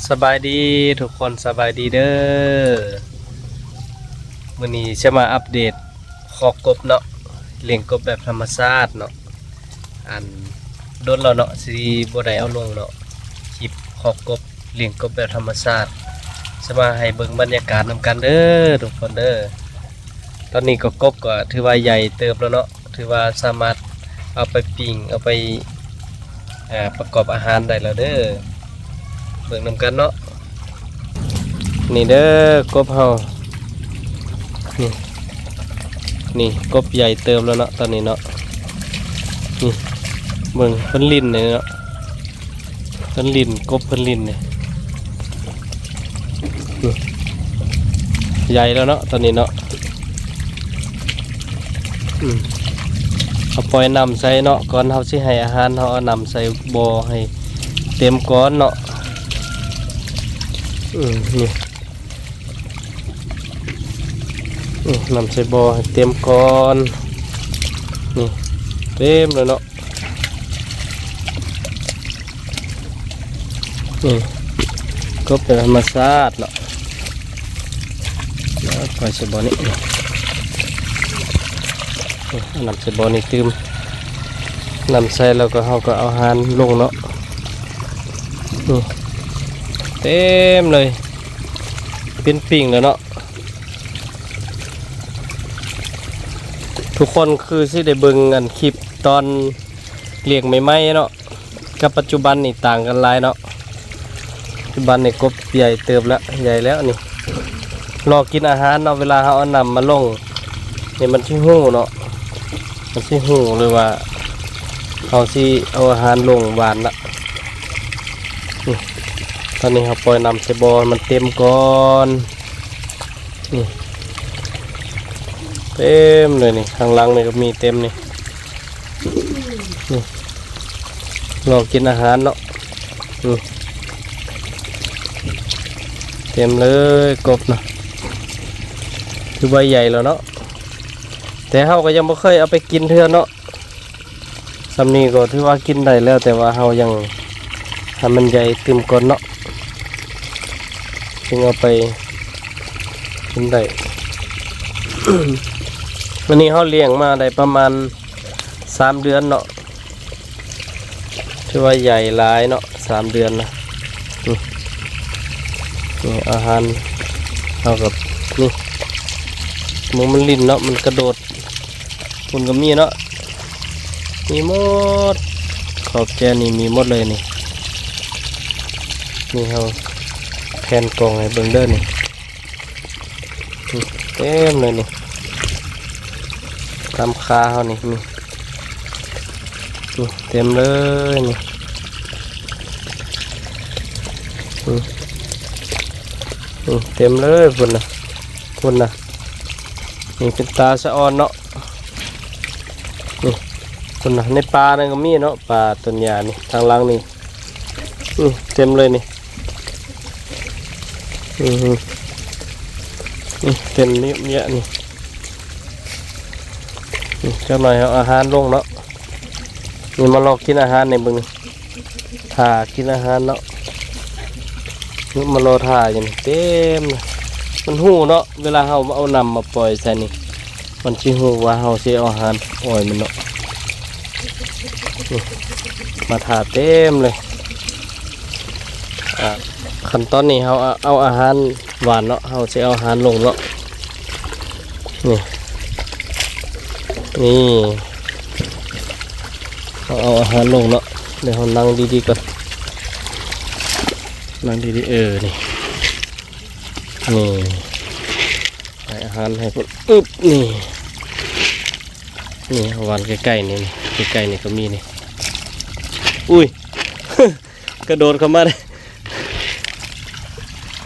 ສະບາຍດີທຸກຄົນ ສະບາຍດີເດີ. ມື້ນີ້ຈະມາອັບເດດຄອກກົບເນາະ, ລ້ຽງກົບແບບທຳມະຊາດເນາະ. ອັນ ດົນແລ້ວເນາະ ຊິບໍ່ໄດ້ເອົາລົງເນາະ ຄລິບຄອກກົບ, ລ້ຽງກົບແບບທຳມະຊາດ. ຈະມາໃຫ້ເບິ່ງບັນຍາກາດນຳກັນເດີທຸກຄົນເດີ. ຕອນນີ້ກໍກົບກໍຖືວ່າໃຫຍ່ເຕີບແລ້ວເນາະ. ຖືວ່າສາມາດເອົາໄປປີ້ງ ເອົາໄປ ອ່າ ປະກອບອາຫານໄດ້ແລ້ວເດີ. ເບິ່ງນຳກັນເນາະ. ນີ້ເດີ ກົບເຮົາ ນີ້ ນີ້ ກົບໃຫຍ່ເຕີບແລ້ວເນາະ ຕອນນີ້ເນາະ. ນີ້ ເບິ່ງ ເພິ່ນຫຼິ້ນເດ້ເນາະ. ເພິ່ນຫຼິ້ນ ກົບເພິ່ນຫຼິ້ນນີ້ ນີ້ ໃຫຍ່ແລ້ວເນາະ ຕອນນີ້ເນາະ. ອືມ ເຮົາປ່ອຍນ້ຳໃສ່ເນາະ ກ່ອນເຮົາຊິໃຫ້ອາຫານ ເຮົາເອົານ້ຳໃສ່ບໍ່ໃຫ້ເຕັມກ່ອນເນາະ. ອືມ ນີ້ ນີ້ ນ້ຳໃສ່ບໍ່ໃຫ້ເຕັມກ່ອນ. ນີ້ ເຕັມແລ້ວເນາະ. ນີ້ ກົບແບບທຳມະຊາດເນາະ. ເອົານ້ຳໃສ່ບໍ່ນີ້ ນີ້ ເອົານ້ຳໃສ່ບໍ່ນີ້ຕື່ມ. ນ້ຳໃສ່ແລ້ວກໍເຮົາກໍເອົາອາຫານລົງເນາະ. ນີ້ ເຕັມເລີຍ ເປັນປີ້ງແລ້ວເນາະ. ທຸກຄົນຄືຊິໄດ້ເບິ່ງອັນຄລິບຕອນລ້ຽງໃໝ່ໆເນາະ ກັບປັດຈຸບັນນີ້ຕ່າງກັນຫຼາຍເນາະ. ປັດຈຸບັນນີ້ກົບໃຫຍ່ເຕີບແລ້ວ ໃຫຍ່ແລ້ວນີ້ ລໍກິນອາຫານເນາະ. ເວລາເຮົາເອົານ້ຳມາລົງນີ້ ມັນຊິຮູ້ເນາະ ມັນຊິຮູ້ເລີຍວ່າເຮົາຊິເອົາອາຫານລົງຫວ່ານລະ. ນີ້ ຕອນນີ້ເຮົາປ່ອຍນ້ຳໃສ່ບໍ່ໃຫ້ມັນເຕັມກ່ອນ. ນີ້ ເຕັມເລີຍນີ້ ຂ້າງຫຼັງນີ້ກໍມີເຕັມນີ້. ນີ້ ລໍກິນອາຫານເນາະ. ນີ້ ເຕັມເລີຍກົບນະ ຄືວ່າໃຫຍ່ແລ້ວເນາະ. ແຕ່ເຮົາກໍຍັງບໍ່ເຄີຍເອົາໄປກິນເທື່ອເນາະ. ສ່ຳນີ້ກໍຖືວ່າກິນໄດ້ແລ້ວ ແຕ່ວ່າເຮົາຍັງໃຫ້ມັນໃຫຍ່ຕື່ມກ່ອນເນາະ ຈຶ່ງເອົາໄປກິນໄດ້. ອັນນີ້ເຮົາລ້ຽງມາໄດ້ປະມານສາມເດືອນເນາະ ຖືວ່າໃຫຍ່ຫຼາຍເນາະ ສາມເດືອນນະ. ນີ້ ນີ້ອາຫານເຮົາກໍ ນີ້ ມັນ ມັນຫຼິ້ນເນາະ ມັນກະໂດດ. ພຸ້ນກໍມີເນາະ ມີໝົດ ຂອບແຈນີ້ມີໝົດເລີຍນີ້. ນີ້ເຮົາແຜ່ນກ້ອງໃຫ້ເບິ່ງເດີນີ້ ນີ້ເຕັມເລີຍນີ້ ຕາມຂາເຮົານີ້ ນີ້ ນີ້ເຕັມເລີຍນີ້ ນີ້ ນີ້ເຕັມເລີຍ ພຸ້ນນະ ພຸ້ນນະ. ນີ້ເປັນຕາສະອອນເນາະ ນີ້ ພຸ້ນນະ ໃນປ່ານັ້ນກໍມີເນາະ ປ່າຕົ້ນຫຍ້ານີ້ ທາງຫຼັງນີ້ ນີ້ເຕັມເລີຍນີ້ ອື ນີ້ເຕັມນີ້ ນີ້ ນີ້ ນີ້ ຈັກໜ້ອຍເອົາອາຫານລົງເນາະ ນີ້ມາລອກກິນອາຫານໃຫ້ເບິ່ງ. ຖ້າກິນອາຫານເນາະ ມາລໍຖ້າຢູ່ນີ້ເຕັມ. ມັນຮູ້ເນາະ ເວລາເຮົາເອົານ້ຳມາປ່ອຍໃສ່ນີ້ ມັນຊິຮູ້ວ່າເຮົາຊິເອົາອາຫານອ້ອຍມັນເນາະ. ນີ້ ມາຖ້າເຕັມເລີຍ. ອ່າ ຂັ້ນຕອນນີ້ເຮົາເອົາອາຫານຫວ່ານເນາະ ເຮົາຊິເອົາອາຫານລົງເນາະ. ນີ້ ນີ້ ເຮົາເອົາອາຫານລົງເນາະ. ດຽວເຮົານັ່ງດີໆກ່ອນ ນັ່ງດີໆ ເອີ ນີ້ ນີ້ ໃຫ້ອາຫານໃຫ້ພຸ້ນ ອຶບ ນີ້ ນີ້ ເຮົາຫວ່ານໃກ້ໆນີ້ ໃກ້ໆນີ້ກໍມີນີ້. ອຸ້ຍ ກະໂດດເຂົ້າມາເດ້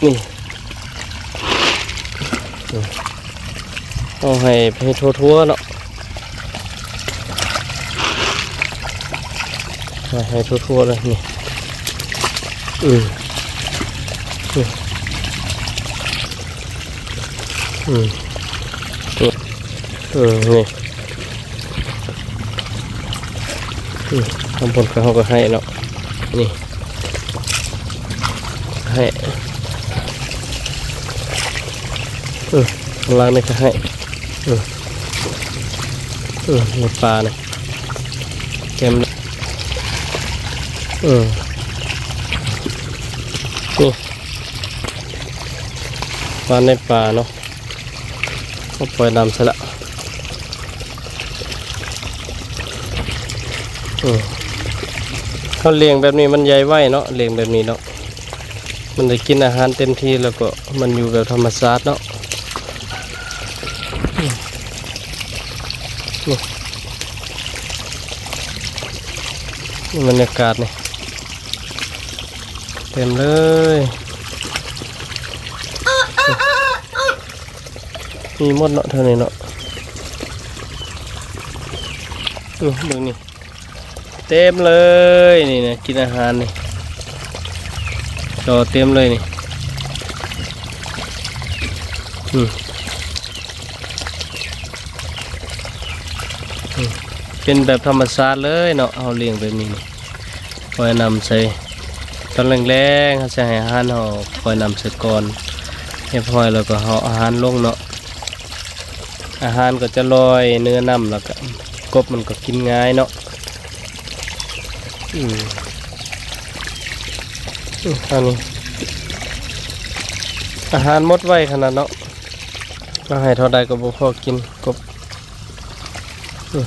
ນີ້ ເອົາໃຫ້ ໃຫ້ທົ່ວໆເນາະ ໃຫ້ທົ່ວໆເລີຍນີ້. ອືມ ອືມ ອືມ ເອີ ນີ້ ອືມ ຂ້າງບົນເຮົາກໍໃຫ້ເນາະ ນີ້ ໃຫ້ ໃຫ້ ເອີ ຂ້າງຫຼັງນີ້ກໍໃຫ້ ເອີ ເອີ ໃນປ່ານີ້ເຕັມເລີຍ ເອີ ນີ້ ມາໃນປ່າເນາະ ເຮົາປ່ອຍນ້ຳໃສ່ລະ ເອີ ເຮົາລ້ຽງແບບນີ້ມັນໃຫຍ່ໄວເນາະ ລ້ຽງແບບນີ້ເນາະ ມັນໄດ້ກິນອາຫານເຕັມທີ່ ແລ້ວກໍມັນຢູ່ແບບທຳມະຊາດເນາະ ນີ້ ນີ້ບັນຍາກາດນີ້ ເຕັມເລີຍ ມີໝົດເນາະ ແຖວນີ້ເນາະ ເບິ່ງນີ້ ເຕັມເລີຍ ນີ້ນະ ກິນອາຫານນີ້ ຈໍເຕັມເລີຍນີ້ ອືມ ອືມ ເປັນແບບທຳມະຊາດເລີຍເນາະ ເຮົາລ້ຽງແບບນີ້ນີ້ ປ່ອຍນ້ຳໃສ່ ຕອນແລງໆ ເຮົາຊິໃຫ້ອາຫານ ເຮົາປ່ອຍນ້ຳໃສ່ກ່ອນ ຮຽບຮ້ອຍແລ້ວກໍເຮົາເອົາອາຫານລົງເນາະ ອາຫານກໍຈະລອຍເໜືອນ້ຳ ແລ້ວກໍກົບມັນກໍກິນງ່າຍເນາະ ອືມ ອືມ ອັນນີ້ ອາຫານໝົດໄວຂະໜາດເນາະ ເຮົາໃຫ້ເທົ່າໃດກໍບໍ່ພໍກິນ ກົບ ອືມ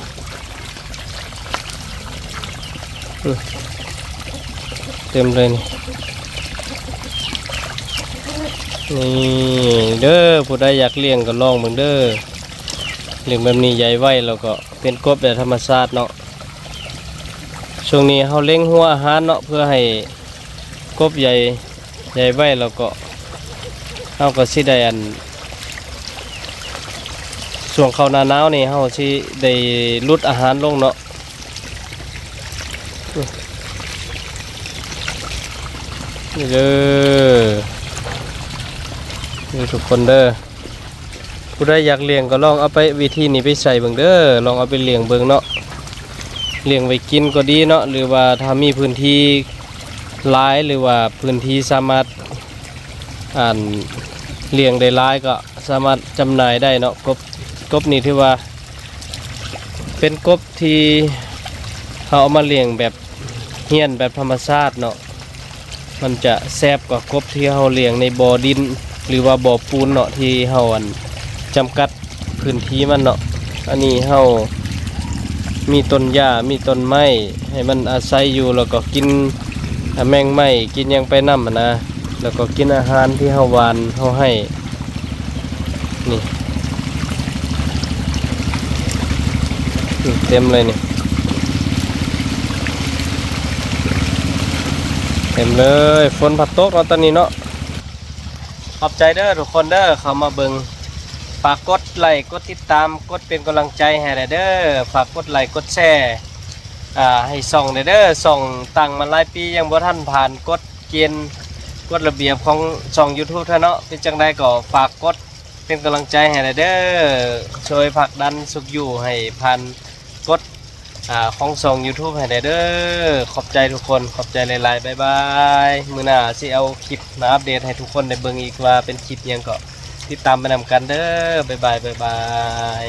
ອືມ ເຕັມເລີຍນີ້ ນີ້ເດີ ຜູ້ໃດຢາກລ້ຽງກໍລອງເບິ່ງເດີ ລ້ຽງແບບນີ້ໃຫຍ່ໄວ ແລ້ວກໍເປັນກົບແບບທຳມະຊາດເນາະ ຊ່ວງນີ້ເຮົາເລັງຫົວອາຫານເນາະ ເພື່ອໃຫ້ກົບໃຫຍ່ ໃຫຍ່ໄວ ແລ້ວກໍເຮົາກໍຊິໄດ້ອັນ ຊ່ວງເຂົ້າໜ້າໜາວນີ້ເຮົາຊິໄດ້ຫຼຸດອາຫານລົງເນາະ ນີ້ເດີ ນີ້ທຸກຄົນເດີ ຜູ້ໃດຢາກລ້ຽງກໍລອງເອົາໄປ ວິທີນີ້ໄປໃຊ້ເບິ່ງເດີ ລອງເອົາໄປລ້ຽງເບິ່ງເນາະ ລ້ຽງໄວ້ກິນກໍດີເນາະ ຫຼືວ່າຖ້າມີພື້ນທີ່ຫຼາຍ ຫຼືວ່າພື້ນທີ່ສາມາດ ອັນ ລ້ຽງໄດ້ຫຼາຍກໍສາມາດຈຳໜ່າຍໄດ້ເນາະ ກົບ ກົບນີ້ຖືວ່າເປັນກົບທີ່ເຮົາເອົາມາລ້ຽງແບບ ຮຽນແບບທຳມະຊາດເນາະ ມັນຈະແຊບກວ່າກົບທີ່ເຮົາລ້ຽງໃນບໍ່ດິນ ຫຼືວ່າບໍ່ປູນເນາະ ທີ່ເຮົາ ອັນ ຈຳກັດພື້ນທີ່ມັນເນາະ ອັນນີ້ເຮົາມີຕົ້ນຫຍ້າ ມີຕົ້ນໄມ້ໃຫ້ມັນອາໄສຢູ່ ແລ້ວກໍກິນ ອາ ແມງໄມ້ ກິນຫຍັງໄປນຳຫັ້ນນະ ແລ້ວກໍກິນອາຫານທີ່ເຮົາຫວ່ານເຮົາໃຫ້ ນີ້ ອືມ ເຕັມເລີຍນີ້ ເຕັມເລີຍ ຝົນພັດຕົກເນາະຕອນນີ້ເນາະ ຂອບໃຈເດີທຸກຄົນເດີ ເຂົ້າມາເບິ່ງ ຝາກກົດໄລ້ ກົດຕິດຕາມ ກົດເປັນກຳລັງໃຈໃຫ້ແດ່ເດີ ຝາກກົດໄລ້ ກົດແຊ ອ່າ ໃຫ້ຊ່ອງແດ່ເດີ ຊ່ອງຕັ້ງມາຫຼາຍປີ ຍັງບໍ່ທັນຜ່ານກົດ ເກນກົດລະບຽບຂອງຊ່ອງ YouTube ເທື່ອເນາະ ເປັນຈັ່ງໃດກໍຝາກກົດເປັນກຳລັງໃຈໃຫ້ແດ່ເດີ ຊ່ວຍຜັກດັນຊຸກຍູ້ໃຫ້ຜ່ານກົດ ອ່າ ຂອງຊ່ອງ YouTube ໃຫ້ແດ່ເດີ ຂອບໃຈທຸກຄົນ ຂອບໃຈຫຼາຍໆ ບາຍບາຍ ມື້ໜ້າຊິເອົາຄລິບມາອັບເດດໃຫ້ທຸກຄົນໄດ້ເບິ່ງອີກວ່າເປັນຄລິບຫຍັງ ກໍຕິດຕາມໄປນຳກັນເດີ ບາຍບາຍ ບາຍບາຍ.